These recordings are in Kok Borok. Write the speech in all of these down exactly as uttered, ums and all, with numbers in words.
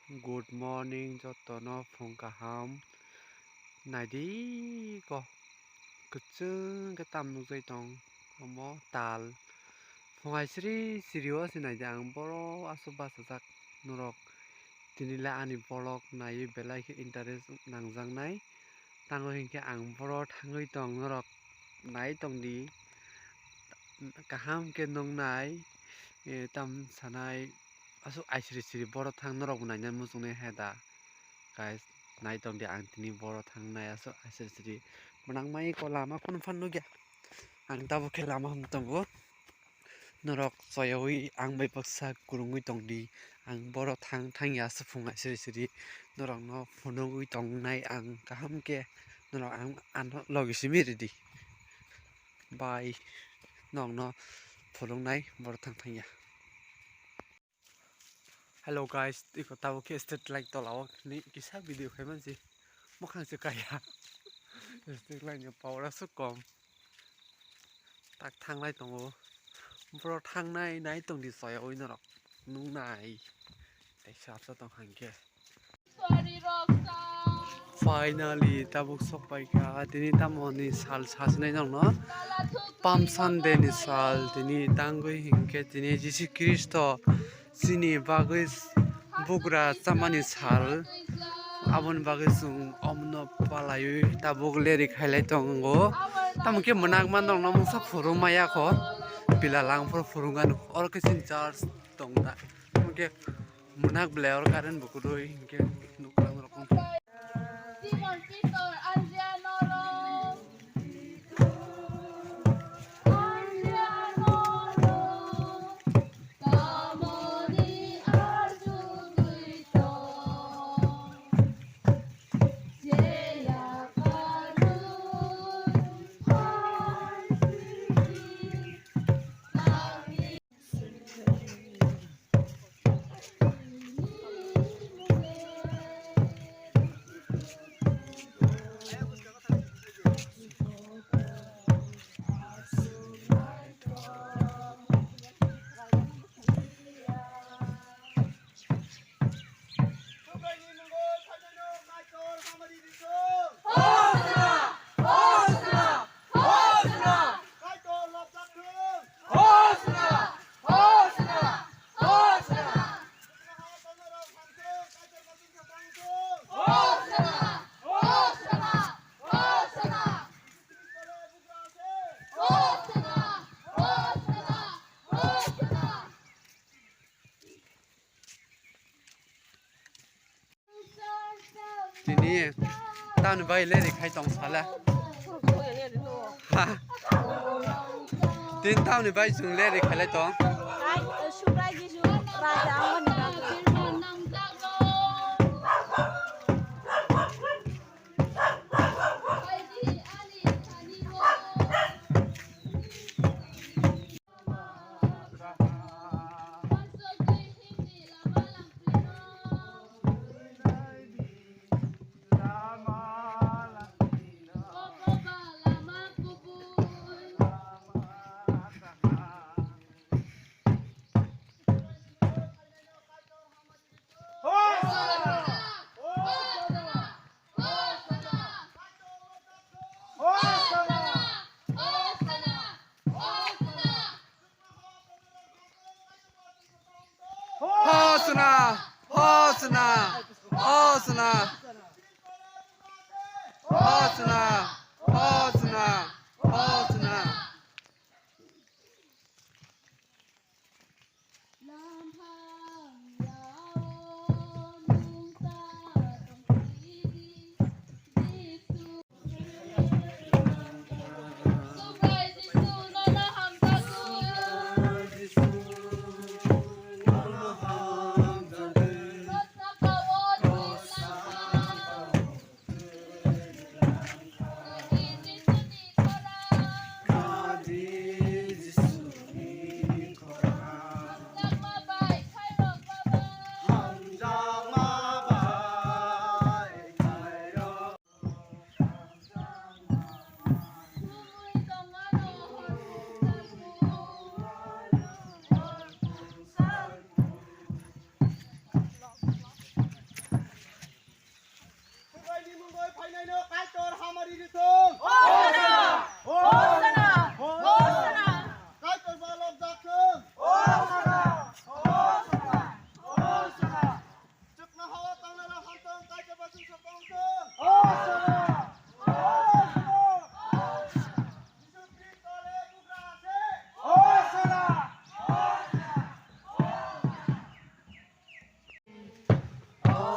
Good morning, jotono phung kaham. Naidi ko, kwchwng khe tam nukjai tong omo tal. Phung hai sri sri o se naidi ang boro aswk bachajak norok. Tini le ani vlog naiwi belai khe interest nangjaknai. Tango hinkhe ang boro thangwi tong norok nai tongdi. Kaham khe nuknai, eh, tam sanai. Aswk aisiri siri boro thang norok bo naina muchungnai hai da. Guys, nai tongdi ang tini boro thangnai aswk aisiri siri. Mwnang mai ko lama kunu phan nukya. Ang tabuk khe lama hwn tongo. Norok choyaui ang bai baksa kwrwngwi tongdi. Ang boro thang thangya aswk phung aisiri siri. Norokno phunugwi tongnai ang kaham khe. Norok ang ano logi simi ridi. Bye. Norokno phunuknai boro thang thangya. Hello guys, iko tabuk khe street light tola o ni kisa video khai mansi mukhang se kaya. Street light ni power aswk kom. Tak thanglai tongo. Boro thangnai nai tongdi soya oi norok nungnai. Tei sapsa tong hangke. Finally tabuk sok paikha tini tamoni sal sasinai nokno. Palm Sunday ni sal tini tangwi hinkhe tini Jisu Khristo chini bagwi bugra chamani sal. Aboni bagwi chwng omono palaiwi tabuk leri khailai tongo. Tamo khe mwnakma nokno mungsa phuru maya kho. Pila langphuru phuru gano. Oro khe chini church tongda. Tamo khe mwnakble oro current bo kwrwi hinkhe nuklang rok wngkha. Simon Pitor, Andrea norok. Andrea norok. Tamoni arjugwi tong. Jeya karwi phaisini tangni. Tini tamni bai leri khai tong sala. Ha. Tini tamni bai chwng leri khailai tong. Subrai Jisu Raja wngmani bagwi.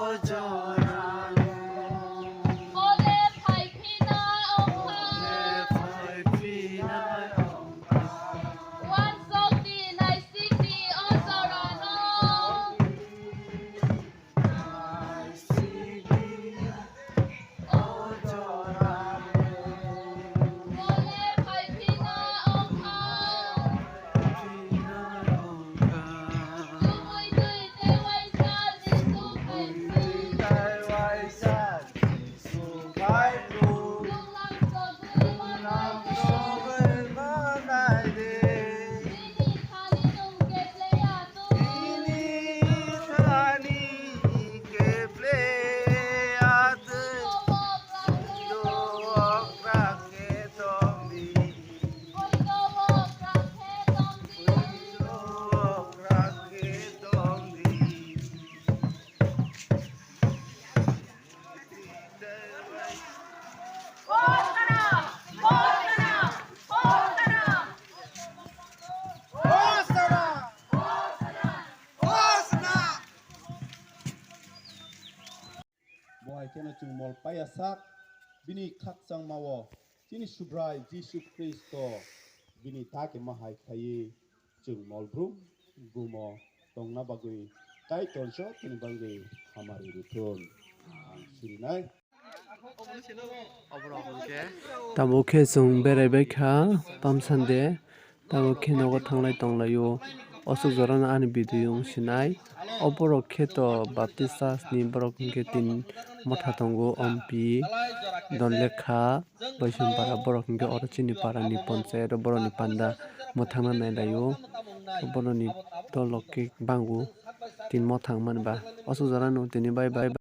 Ole phai phina ongkha. Wansok di naisik di o jorano. Bo hai kheno chwng mol paiya sak, bini khakchangmao chini Subrai Jisu Khristo bini ta khe ma hai khlaiwi chwng mol brum bumo tongna bagwi Kaitor jotono bagwi hamari rwthun. Ang sirinai. Tabuk khe chwng berai bai kha Palm Sunday. Tabuk khe nogo thanglai tonglaio. Aswk jorano ani video wng sinai. O borok khe to Baptist church ni borok hinkhe tin motha tongo, Ompi, Donlekha, Baisongpara borok hinkhe oro chini para ni ponchayat o borok ni panda mwthangna nailaio. Borok ni dol rok khe bango tin mothang mani ba. Aswk jorano tini bai bai.